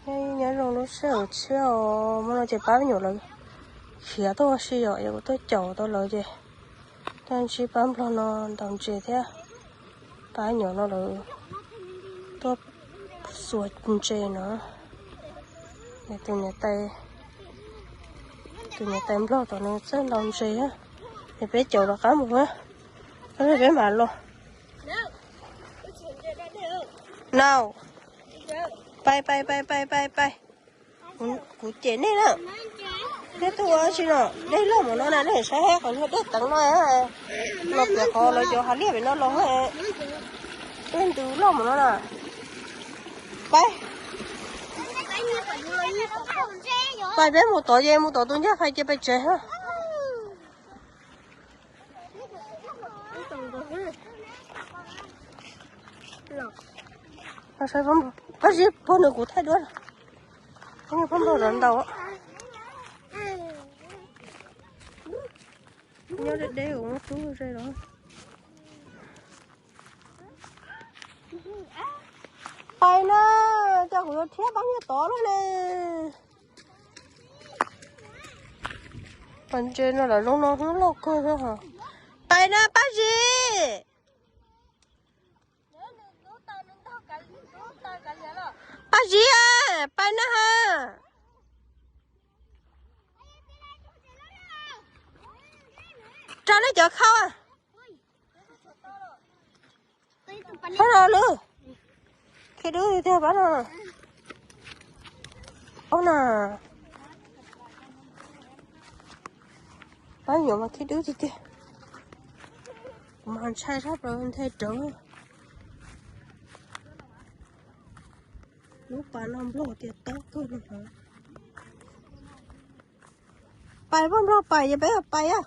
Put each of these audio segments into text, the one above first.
Nyob zoo lub sij hawm tshiab os, hmo no ces pab me nyuam lawv khiav tuaj ua si yom, yog kuv tuaj caum tau lawv ces tuaj ntsib pab nplog no ntaus ntses thiab. Pab me nyuam no lawv tuaj xuas ntses no. Tus niam tais, tus niam tais nplog tom nws txawj ntaus ntses, es peb caum rov qab mus na, peb mam los. No, pais pais pais pais pais pais. Kuv cem nej na. Nej tuaj ua tsi no? Dej loj mus no na, nej saib hab qhov niag dej teev no. Los pem qhov lawv cov hav liaj pem no los. Dej ntws loj mus no na. Pais, pais peb mus tod ces mus tom tus ncaj qha ces pais tsev hab. Pab Zib puag nws kuv thaij duab. Pab Nplog rov ntaus. Nyob deb deb kuv muab rub ze los. Pais na, cas kuv yuav rhiab pab nyiag tod lawm ne. Qhov ntses no lawm zoo no hnub loj kawg. Pais na Paj Zis. Paj Zis, pais na ha. Rau nej cov khau. Pab no lwm. Khib dub tiag tiag pab no. Ob na. Pab nyuam mas khib dub tiag tiag. Kuv mas ntshai sab plaws nthe rawv. Lub pas no nplog tias tob kawg no. Pais pab nplog pais, yog peb pais a.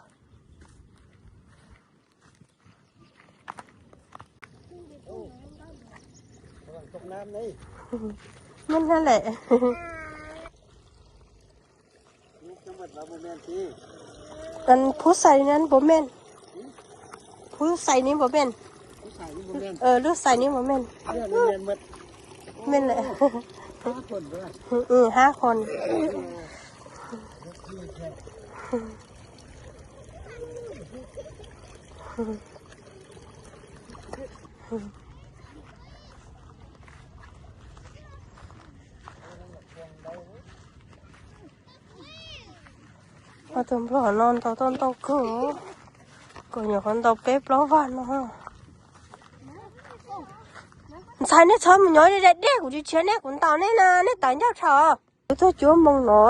Muaj nab lem. Phub xais nab npaum meej. Phub xais nab npaum meej. Lub xais nab npaum meej. Meej lawm. Hab qhon. Ob tug nplog no ntaus tau ntau kawg, kom nyuam qhuav ntaus peb plaub vag no. Ntxhais, nej txhob mus nyob deb deb, kuv tsis tshiav nej, kuv ntaus nej na, nej tawm ncauj thaum. Kuv tuaj cuab moo no,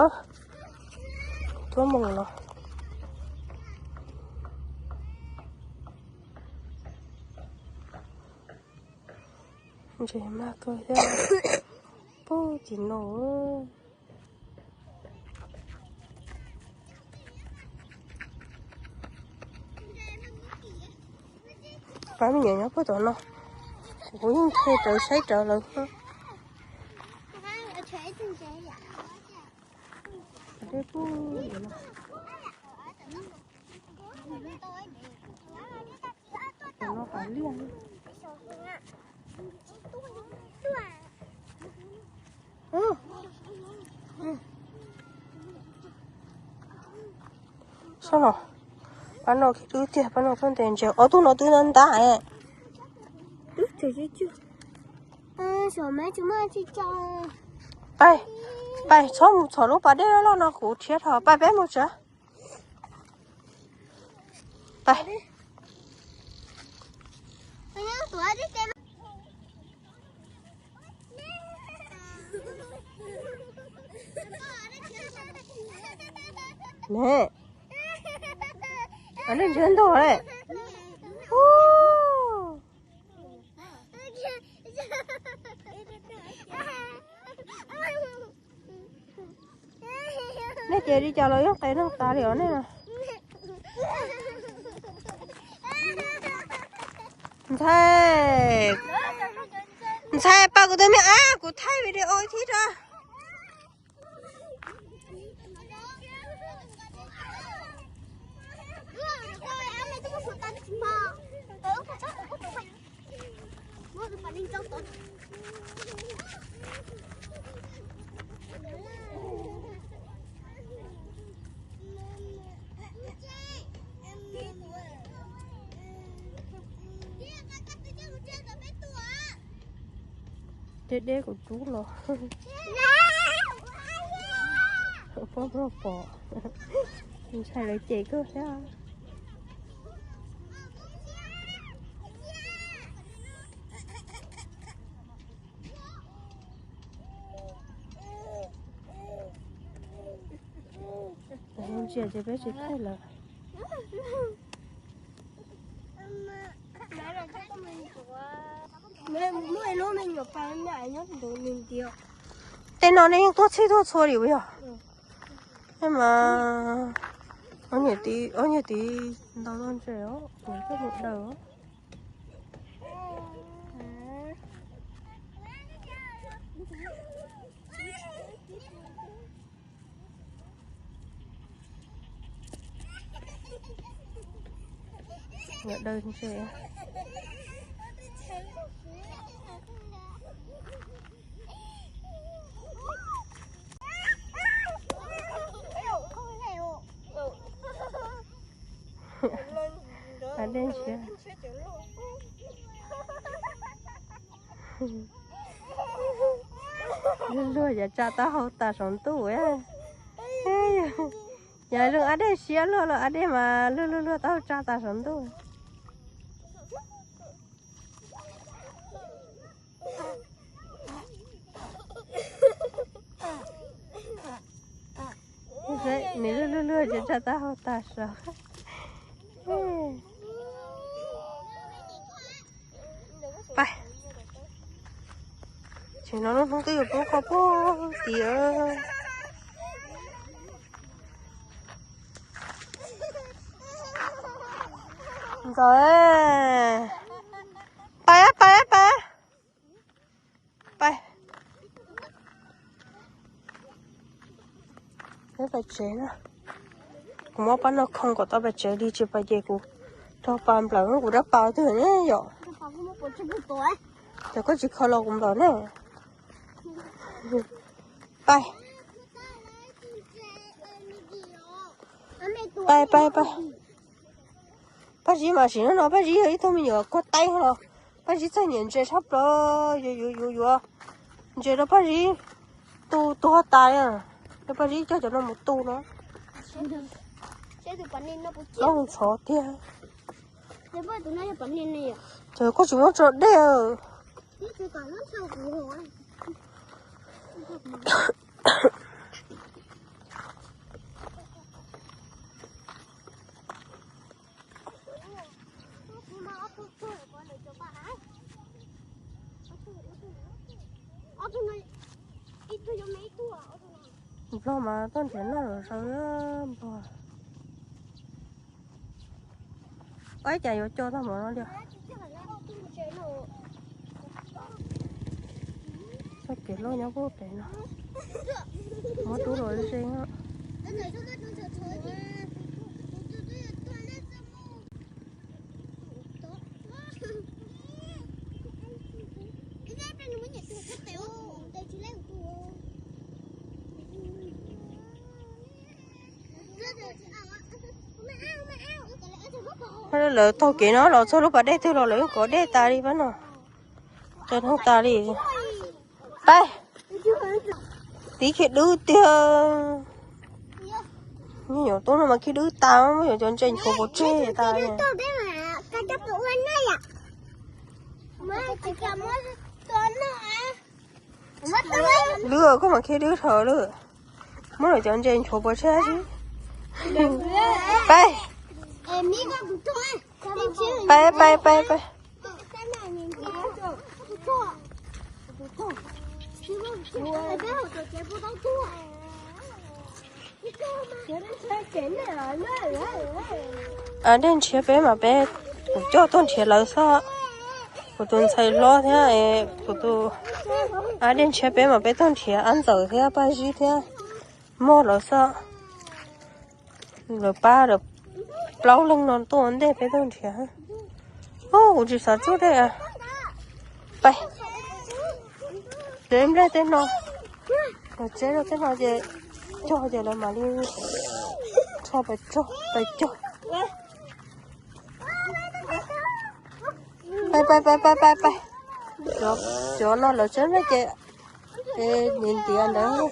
cuab moo no. Ntses mag kawg thiab. Puag tim no. Pab me nyuam nyob puag tom no, kuv yeej the rawv saib rawv lawv. Sab no, pab no khib dub tiag, pab no tuaj ntes ntses, ob tug no twb ntab ntab. Pais, pais txhob mus txhom lub pas dej loj loj no, kuv rhiab dhau, pais peb mus tsev. Pais. Ne, nej ntsia ntog lawm. Nej ces li cas los yeej qe neeg tas li os nej. Ntxhais, ntxhais, pab kuv tus me ab, kuv thaij video ib thib rau. Deb deb kuv rub los. Poj nplog pom, ntshai lawv cem kawg thiab. Ntsia ces peb tsis thaij lawm. Tej no nej yeej tuaj txhij tuaj txhua li yog? Mas ob niag tib ntau toj ntses os, kuv tej mus daws os. Daws ntses. Ab dej ntshiab. Luag luag yog tsa taub hau tas saum ntuj. Yog zoo ab dej siab luaj los ab dej mas luag luag luag taub hau tsa tas saum ntuj. Nws luag luag luag ces tsa taub hau tas saud. Pais, tseem no lub hnub twb yuav poob qho puag tid. Ntxawm, pais pais pais. Pais, peb pais tsev na. Kuv muab pab no khoo kom tau pais tsev li, tsis pais ces kuv rau pas nplawm kuv rab pas twg ne yom. Ces koj tsis kho los kuv nplawm ne. Pais, pais pais pais. Paj Zib mas sim neej no Paj Zib yog ib tug me nyuam kuag teeb los Paj Zib txawj nyiam ntses tshaj plaws, yuav yuav yuav yuav ntses rau Paj Zib tu tuag tas li. Rau Paj Zib coj cov no mus tu no. Loj ntxhov tiag. Ces koj tsis muab tso dej. Nplog mas toj nrhiav noj lawm saud nplog. Ua cas yuav co tag npaum no li. Txoj kev loj nyob puag pem no. Muab rub los ze. Lawv taug kev no los txog lub pas dej twg los lawv kov dej tas li pab no. Tau tas li. Pab, tib khib dub tiag. Nyuam tub no mas khib dub tas, muab yuav cov ntses nchuav pov tseg tas. Lwb, koj mas khib dub dhau lawm. Muab lawv cov ntses nchuav pov tseg xwb. Pab, pab, pab, pab, pab. Ab dej nrhiav peb mas peb, kuv coj tuaj nrhiav lawv xwb. Kuv tus ntxhais hlob thiab kuv tus, ab dej nrhiav peb mas peb tuaj nrhiav ab ntxawm thiab Paj Zib thiab mog lawv xwb. Lawv pab lawv plaub leeg no tuaj ua ntej peb tuaj nrhiav. Kuv tsis xav tsuj dej. Pais, nplej tej no, lawv tseb rau tej no ces cog ces lawv mam li rho pais cog, pais cog. Pais, pais, pais, pais, pais, pais. Cov, cov no lawv tseem me ces, es ntiav ntiav ntawd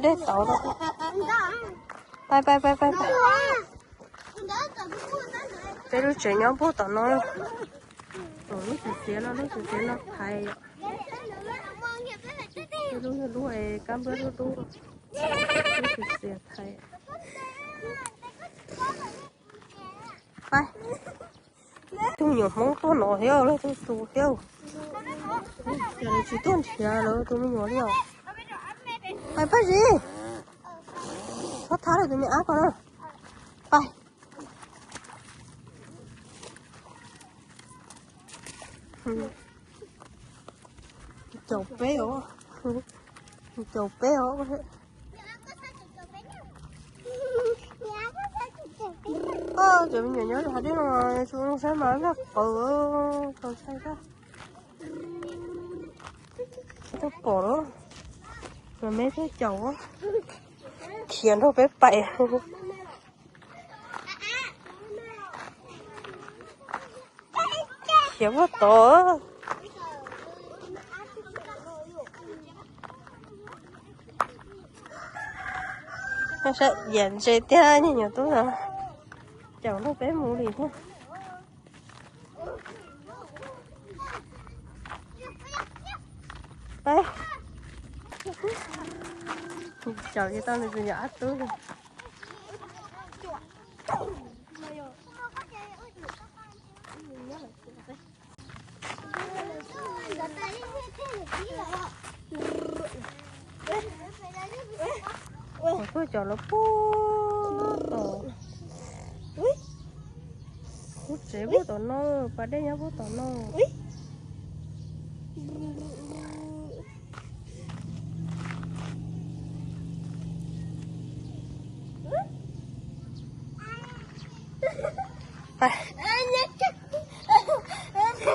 dej tauv no. Pais pais pais pais pais. Peb lub tsev nyob puag tom no. Lub tsev xiav no, lub tsev xiav no thaiv yom. Lub lub kab nplooj lub lub, lub tsev xiav thaiv. Pais. Tus me nyuam Hmoob tuaj no thiab, leej twg tus thiab. Cas lawv tsis tuaj nrhiav lawv tus me nyuam li os. Pais Paj Zis, txhob thab lawv tus me ab ko na. Pais. Caum peb os. Caum peb os. Cov me nyuam nyob hav dej no, tsis zoo saib mas laj qawv tau saib kab. Tau pom lawm, mas me thiaj caum, khiav nrog peb pais. Khiav puag tod. Saib yam ntse tiag, niag nyuam tub no caum nrog peb mus li thiab. Peb caum tsis tau nws tus nyuam ab tub li. Kuv tuaj caum lawv puag tom, lub tsev puag tom no, pas dej nyob puag tom no.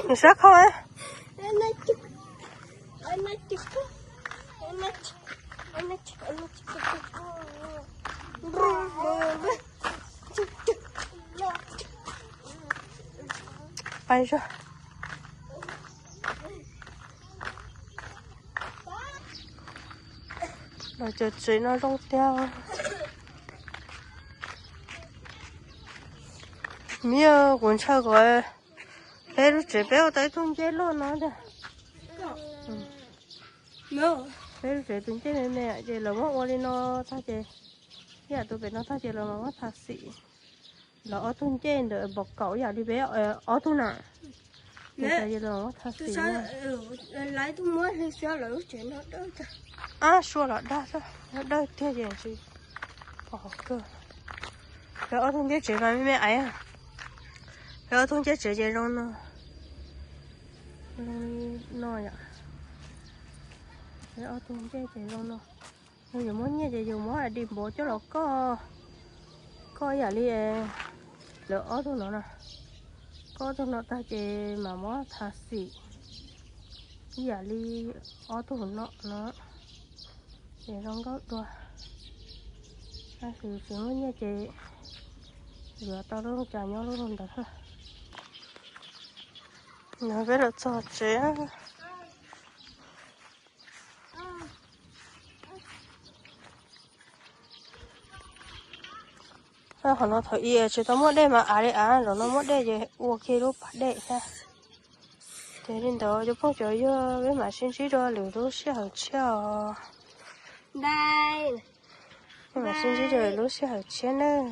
Nws sab khau. Pais zog. Los cov tsev no zoo tiag. Miv, kuv ntshaw kom peb lub tsev peb ua tau ib tug ncej loj no tiag. Peb lub tsev tus ncej me me ces lawv muab ua li no tag ces, ib yam tus pem no tag ces lawv mam muab tha xim. Lawv ob tug ncej ntawd npaum kaum ib yam li peb ob tug na. Ces lawv mam muab tha xim. Ab, sua los dag, dawb tiag ces tsis pom hauv kawg. Peb ob tug ncej tsev mas me me aiv. Peb ob tug ncej tsev ces zoo no. Zoo li no yom. Peb ob tug ncej ces zoo no. Yog yus muab nyiaj ces yus muab di npav coj los koj, koj ib yam li lawv ob tug no na. Koj ob tug no tag ces mam muab tha xim ib yam li ob tug no no, ces zoo nkauj dua. Tab sis tsis muaj nyiaj ces yuav tau lub cas nyob lub ntawd. Peb los txog tsev. Qhov no thaum ub tsis tau muaj dej mas av li av, zaum no muaj dej ces ua kiag lub pas dej thiab. Ces li ntawd cov phooj cov ywg, peb mam sib ntsib rau lwm lub sij hawm tshiab os. Peb mam sib ntsib rau lwm lub sij hawm tshiab nawb.